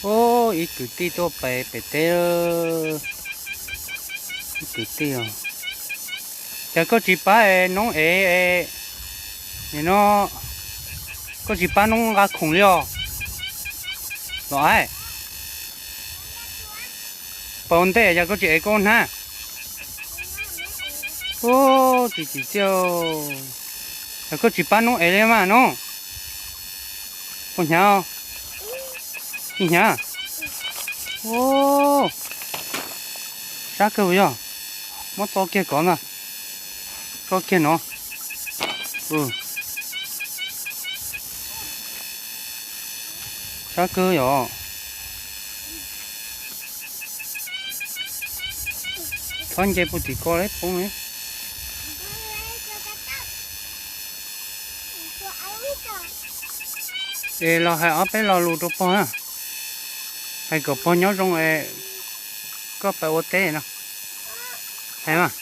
Ub, ib kwv tij tuaj pem pem teb. Ib kwv tij os, cas koj tsis pab noob ev, nim no koj tsis pab noob nqa khoom li os? Los aib, pab ua ntej, yog koj tsis ev koj hnab. Ub, tsis tsim txiaj, yog koj tsis pab noob ev li mas noob. Puas hnyav? Tsis hnyav. Ub, sab kawg yog, muab tso kiag kov ntag. Tso kiag no. Sab kawg yog. Txhob nce puag tim ko lawm poob li. Es los hais ob peb lo lus rau pog na, hais kom pog nyob zoo es koj pab ua teb no. Hais mas,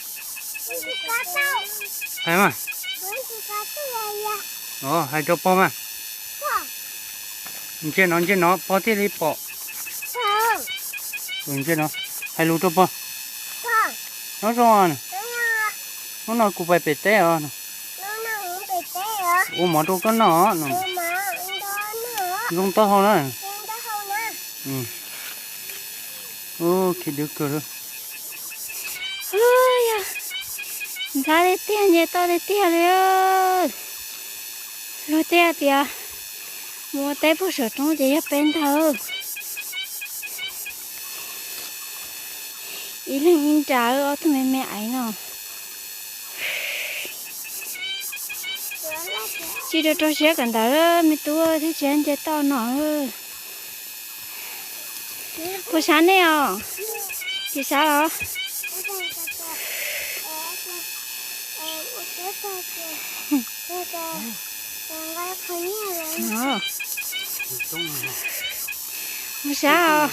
hais mas. Hais rau pog mas. Ntsia no, ntsia no pog thiaj li pom. Ntsia no, hais lus rau pog. Nyob zoo, hnub no kuv pais pem teb os. Ua mov rau koj noj. Zoo taub hau na. Khi dwb kawg. Ntxhab tiag tiag, nce toj tiag tiag li. Luag tej tias mus ua teb puag saum roob ces yog peb ntag. Ib leeg ib nra, ob tug me me aiv no. Tsis rau rau siab kawm ntawv me tub thiab, tsis nce toj no. Puas sab nej os? Tsis sab os. Puas sab os?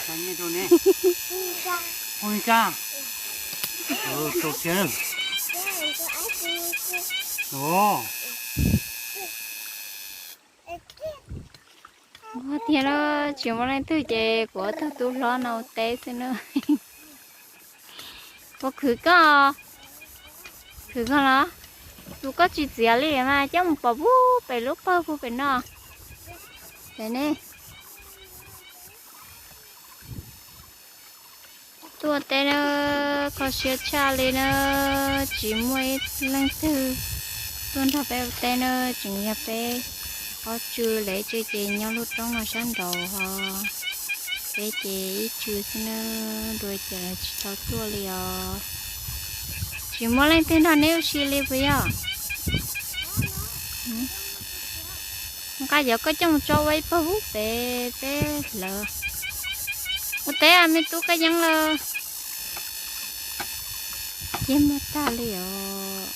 Ua tiag los tsis muaj leej twg ces kuv ob tug tub hlob no ua teb xwb na. Puas khwv koj? Khwv koj los? Tus koj tsis txiav li mas coj mus pov puag pem lub pawg puag pem no. Pem ne. Tuaj teb na, kho siab tshaj li na, tsis muaj ib leej twg tuaj nrog peb ua teb na, tseem yog peb ob tsw lawm tsw ces nyob lub roob no sab nraud ho. Peb ces ib tsw xwb na, dua ces lawv tsis tau tuaj li os. Tsis muaj leej twg nrog neb ua si li puas yog? Nqa cov koj coj mus tso ua ib pawg hub pem peb hlawv. Ua teb me tub Kab Yeeb los? Ceg muag tag li os.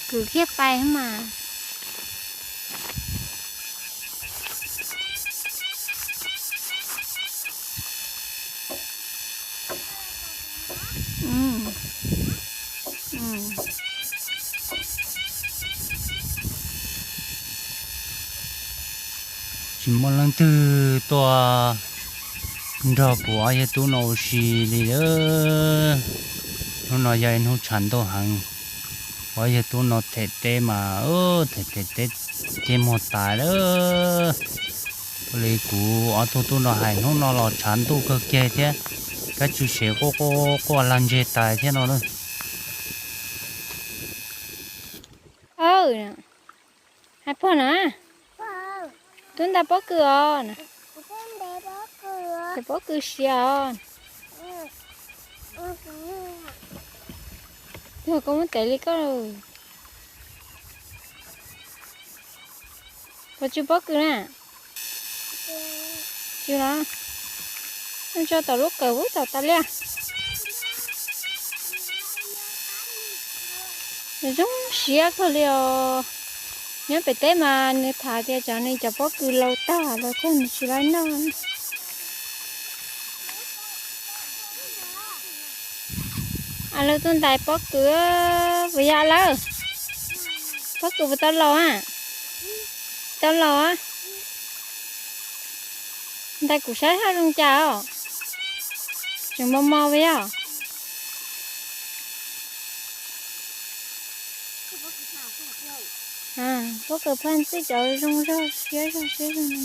Kwv kiag pais mas. Tsis muaj leej twg tuaj nrog kuv ob yawg tub no ua si li lawm. Hnub no yog ib hnub tshav ntuj heev, kuv ob yawg tub no them teb mas them them teb ceg muag tas lawm. Ua li kuv ob tug tub no hais hnub no los tshav ntuj kawg kiag thiab, kab tsw sev quaj quaj lag ntseg tas thiab no na. Hais pog na, tub ntais pob kws os. Cov pob kws siav os. Yog koj muab tev li koj, puas tsw pob kws na? Tsw los? Tso tom lub kawm ub tom tas liaj. Zoo siab kawg li os. Nyob pem teb mas nws tham tias cov nws cov pob kws laus tag los txog nws tsis laib noj. A lawv tuaj ntais pob kws, puas yog lawm? Pob kws puas tau laus a? Tau los, ntais kuv saib haj zoo cas os. Tseem mos mos li os. Pob kws phaj txij cov zoo zog siab zog siab zog no.